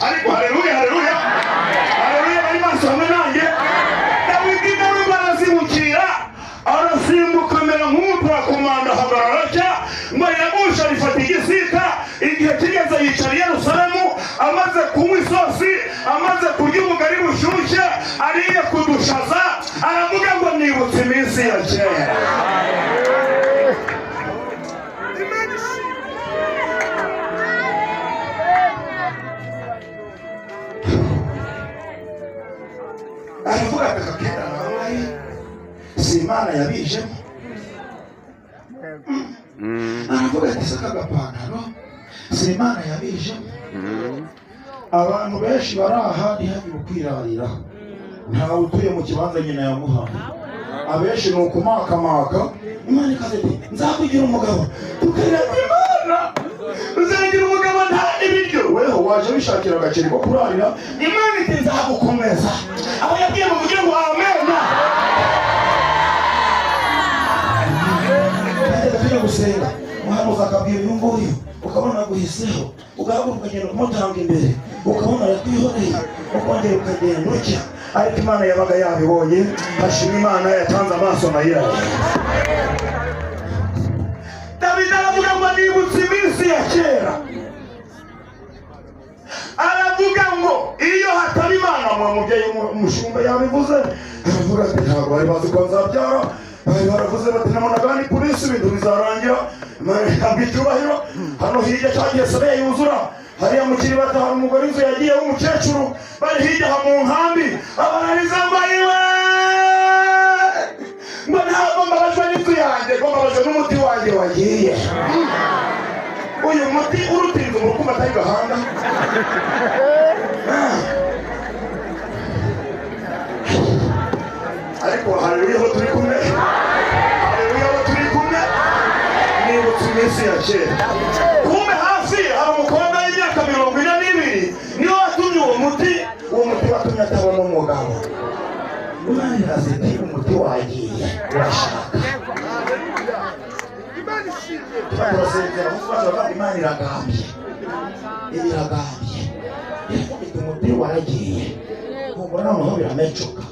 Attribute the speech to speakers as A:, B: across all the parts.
A: Ariko haleluya, haleluya, haleluya! Bari maso hamwe nanjye. Dawidi nawe ngo arazibukira, arasimbuka, amera nk'umuparakomanda, ahagarara atya ngo yagusha rifata igisika. Igihe kigeze yicara i Yerusalemu, amaze kunywa isosi, amaze kurya ubugari bushyushye, ariye kudushaza, aravuga ngo: "Nibutse iminsi ya kera."
B: Imana ishimwe.
A: Aravuga ati: "Aka kenda nambaye si Imana yabijemo?" Aravuga ati: "Si aka gapantaro si Imana yabijemo?" Abantu benshi bari aha, ntihagire ukwirarira, ntawe utuye mu kibanza nyina yamuhaye. Abenshi ni ukumakamaka. Imana ikaza iti: "Nzakugira umugabo." Tukarira: "Imana, uzagira umugabo nta n'ibiryo." Weho waje wishakira agaceri ko kurarira. Imana iti: "Nzagukomeza." Abo yabwiye muvuge ngo amena. Twajyaga tujya gusenga, umuhanuzi akabwira uyu nguyu, ukabona aguhiseho, ugahaguruka ukagenda kumutanga imbere, ukabona arakwihoreye, ukongera ukagenda utya. Ariko Imana yabaga yabibonye. Hashima Imana yatanze amaso na yirayo. Dawidi aravuga ngo: "Nibutse iminsi ya kera." Aravuga ngo iyo hataba Imana, mu mubyeyi umushumba yabivuze, aravuga ati: "Ntabwo bari bazi ko nzabyara. Bari baravuze bati nabonaga ni polisi, ibintu bizarangira." Imana ihabwa icyubahiro. Hano hirya cyagiye sabe yuzura hariya mu Kiribata, hari umugore inzu yagiye w'umukecuru, bari hirya aha mu nkambi, abarariza ngo: "Ayiwe," ngo, "ntabwo mbabajwe n'inzu yanjye," ngo, "mbabajwe n'umuti wanjye wagiye." Uyu muti uruta inzu mu rukundo atari gahanga. Ariko haleluya, aho turi kumwe, haleluya, aho turi kumwe. Nibutse iminsi ya kera. Kumbe hafi hari umukobwa w'imyaka 42, niwe watumye uwo muti, uwo muti watumye atabona umugabo. Imana iraza iti: "Umuti wagiye, urashaka."
B: Imana ishimwe.
A: Tuba turasengera kuko bacu bavuga: "Imana iragambye, ibi iragambye, iravuga iti umuti waragiye." Humura, noneho biramecuka.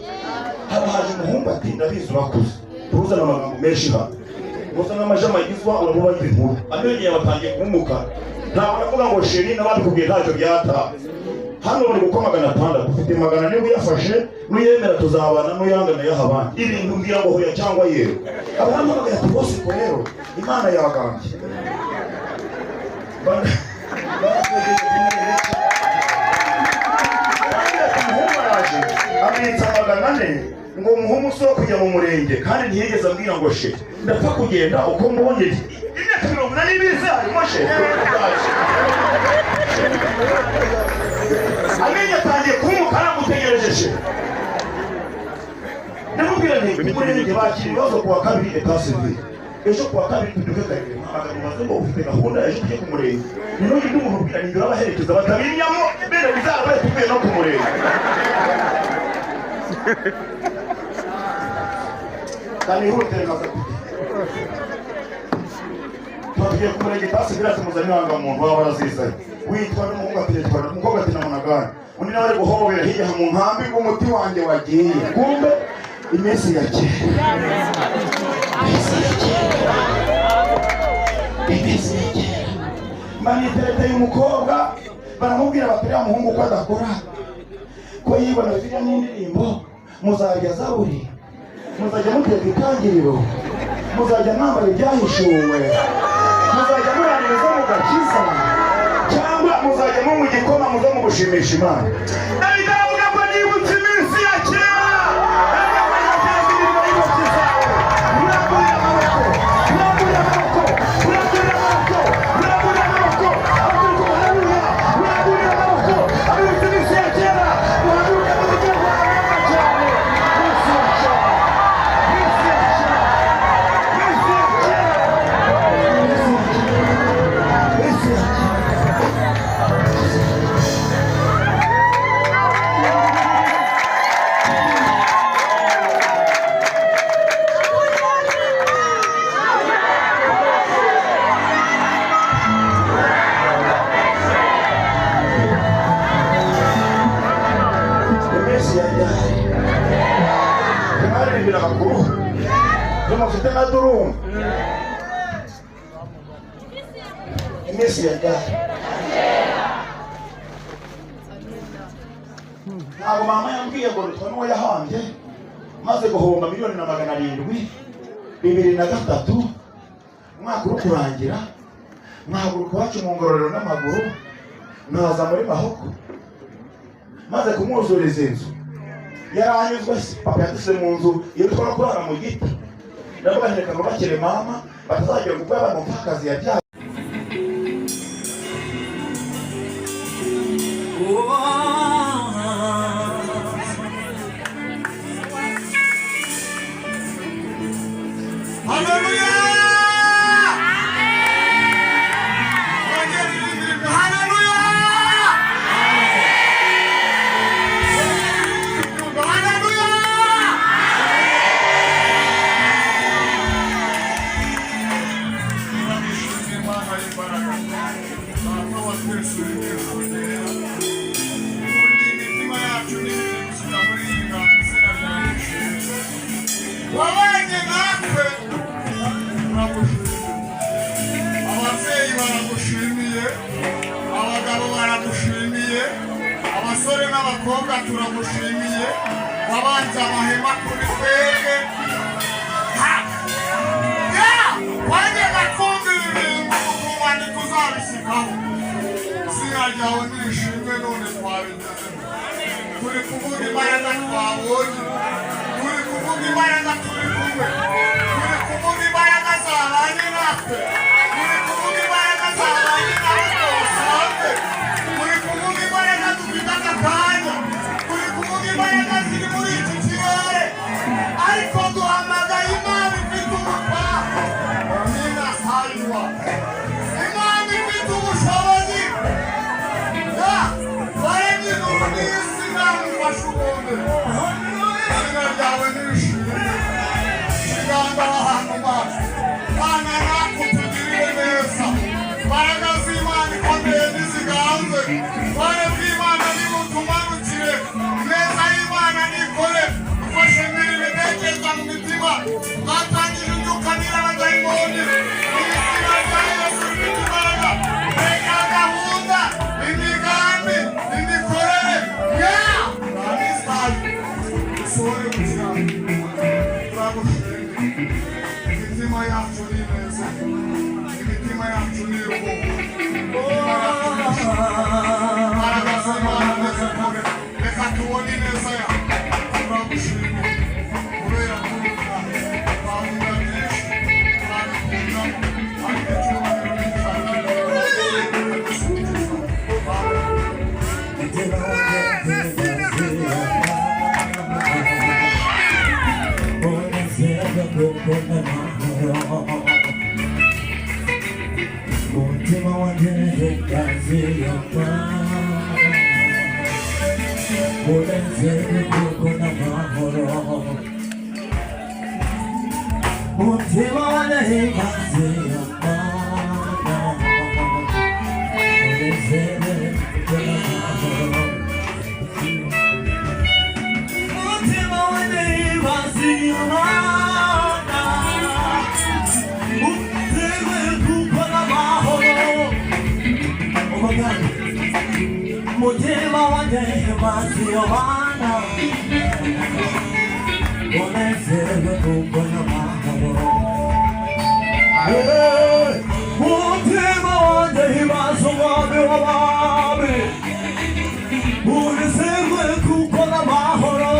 A: Haba haje umuhungu ati: "Ndabizi urakuze, tuzana amagambo menshi hano, muzana amajamagizwa, uramubaza inkuru." Amenyo yawe atangiye kuba ntabwo navuga ngo chéri, n'ababikubwiye ntacyo byata. Hano bari gukwa 600, ufite 400, uyafashe nuyemera tuzabana, nuyanga nayaha abandi. Ibintu mbwira ngo hoya cyangwa yego. Abahamagaye ati: "Bose ko rero Imana yagambye." Baratwegereye. Umuhungu araje abitsa 400 ngo muhe umusore wo kujya mu murenge, kandi ntiyigeze ambwira ngo chéri, ndapfa kugenda uko mbonye. Imyaka 42 se harimo chéri? Amenyo atangiye kuba umukara, ngutegereje chéri. Ndamubwira nti: "Ku murenge bakira ibibazo kuwa kabiri, état civil ejo kuwa kabiri, tubyuke kare." Mpamagara mubaze ngo: "Ufite gahunda ejo tujye ku murenge?" Ni n'undi umuntu ubwira ni abaherekeza batabinyamo bene bizaba tuvuye no ku murenge. Kandi ihutire nkaza kujya, tuba tugiye ku murenge, état civil ati: "Muzane indangamuntu." Waba barazizanye. Witwa n'umuhungu ati: "Yitwa." Umukobwa ati: "Namunagana." Undi nawe ari guhobera hirya mu nkambi ngo: "Umuti wanjye wagiye." Kumbe iminsi ya kera, iminsi ya kera, iminsi ya kera. Manitereteye umukobwa, baramubwira bati: "Uriya muhungu ko adakora, ko yibona ziriya n'indirimbo, muzarya zaburi, muzajya muteka itangiriro, muzajya mwambara ibyahishuwe, muzajya murangiza mu gakiza, cyangwa muzajya munywa igikoma, muze mu gushimisha Imana." Dawidi aravuga ngo: "Nibutse iminsi ya kera." Aravuga ngo: "Imirimo y'intoki zawe." Urambura amaboko, urambura amaboko, urambura amaboko, urambura amaboko. Abaturuka, haleluya, urambura amaboko. Abibutse iminsi ya kera, muhaguruke muvuge ngo amena cyane. Iminsi ya kera, iminsi ya kera, iminsi ya kera, iminsi ya kera, iminsi ya kera. Ryari ntimwaririmbiraga ku ruhu, ntimufite na drum? Iminsi ya ryari? Ntabwo mama yambwiye ngo rutwa n'uwo yahambye maze guhomba 1,700,000 2003, umwaka uri kurangira, nkahaguruka iwacu mu Ngororero n'amaguru, nkaza muri Mahoko maze kumwuzuriza inzu. Yaranyuzwe se? Papa yadusize mu nzu iyo twara kurara mu giti. Ndavuga nti reka nubakire mama batazagira kuko yabaye umupfakazi yabyaye.
B: Haleluya! Ongera indirimbo, haleluya! Haleluya! Turagushimira Imana y'imbaraga. Data wa twese uri mu ijuru ryera. Ubundi imitima yacu n'ibiri gushyira muri iyi ngano, izina ryawe rishimwe. Wabanye natwe, turagushimiye. Ababyeyi baragushimiye, abagabo baragushimiye, abasore n'abakobwa turagushimiye. Wabanze amahema kuri twebwe. Ha! Ya! Wajyaga twumva ibi bintu ukumva ntituzabishyikaho. Izina ryawe nirishimwe, none twabigezeho. Turi kuvuga imbaraga twabonye, turi kuvuga imbaraga turi kumwe, turi kuvuga imbaraga zabanye natwe, turi kuvuga imbaraga zabanye nawe twasanze, turi kuvuga imbaraga dufite aka kanya, turi kuvuga imbaraga ziri muri iki kirere. Ariko duhamagaye Imana ifite ubutware, amina sayuwa, Imana ifite ubushobozi. Ya, waremye ijuru n'isi, namufashe ubundi. Izina ryawe nirishimwe. Kiganza ahantu maso Mana, natwe utugirire neza. Imbaraga z'Imana ikomeye niziganze, ubutware bw'Imana nibutumanukire, ineza y'Imana nikore. Dufashe imirimo itekereza mu mitima twatangije imyuka n'abadayimoni. Izina rya Yesu rifite imbaraga. Reka gahunda, imigambi, imikorere ya amisayi usohore gukiranuka. Turagushimira. Imitima yacu ni neza, imitima yacu ni iruhuko, imitima yacu ni ishimwe. Imbaraga z'Imana nizikore, reka tubone ineza yawe. Turagushimira kubera kuruka. Twavuga byinshi, turabikunda, ariko icyubahiro ni icyawe. Amen.
C: Umutima wanjye ukaziyoba, unezerwe kuko n'amahoro. Umutima wanjye ukaziyoba, unezerwe kuko n'amahoro. Umutima wanjye ukaziyoba, unezerwe kuko n'amahoro. Oh my God. Mutima wanjye maziyobana, unezerwe kuko n'amahoro. Hey! Mutima wanjye himbaza Umwami w'abami, unezerwe kuko n'amahoro.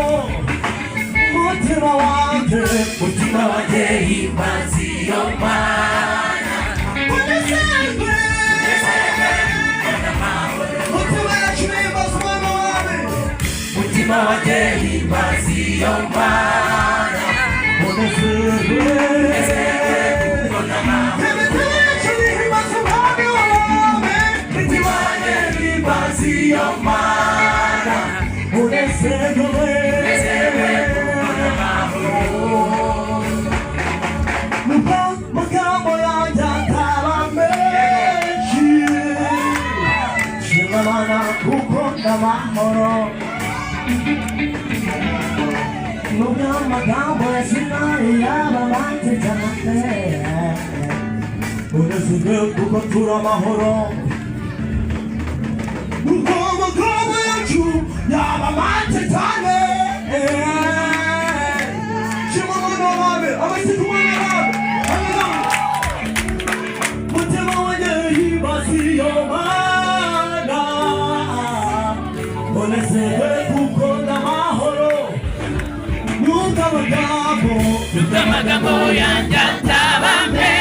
C: Mutima wanjye, mutima wanjye himbaza iyo Mana, unezerwe. Mutima yacu himbaza Umwami w'abami. Mutima wanjye himbaza iyo Mana, unezerwe. Imitima yacu himbaza Umwami w'abami. Mutima wanjye himbaza iyo Mana, unezerwe. Nubwo amagambo yanjye ataba menshi, shima Imana kuko n'amahoro. Nubwo amagambo yashira yaba make cyane, unezerwe kuko turi amahoro. Nubwo amagambo yacu yaba make cyane. Shima umwana w'abami, amashyi ku mwana w'abami. Hallelujah. Mutima wanjye, himbaza iyo Mana, unezerwe kuko ndamahoro. Nubwo amagambo
D: Nubwo amagambo yanjye ataba menshi.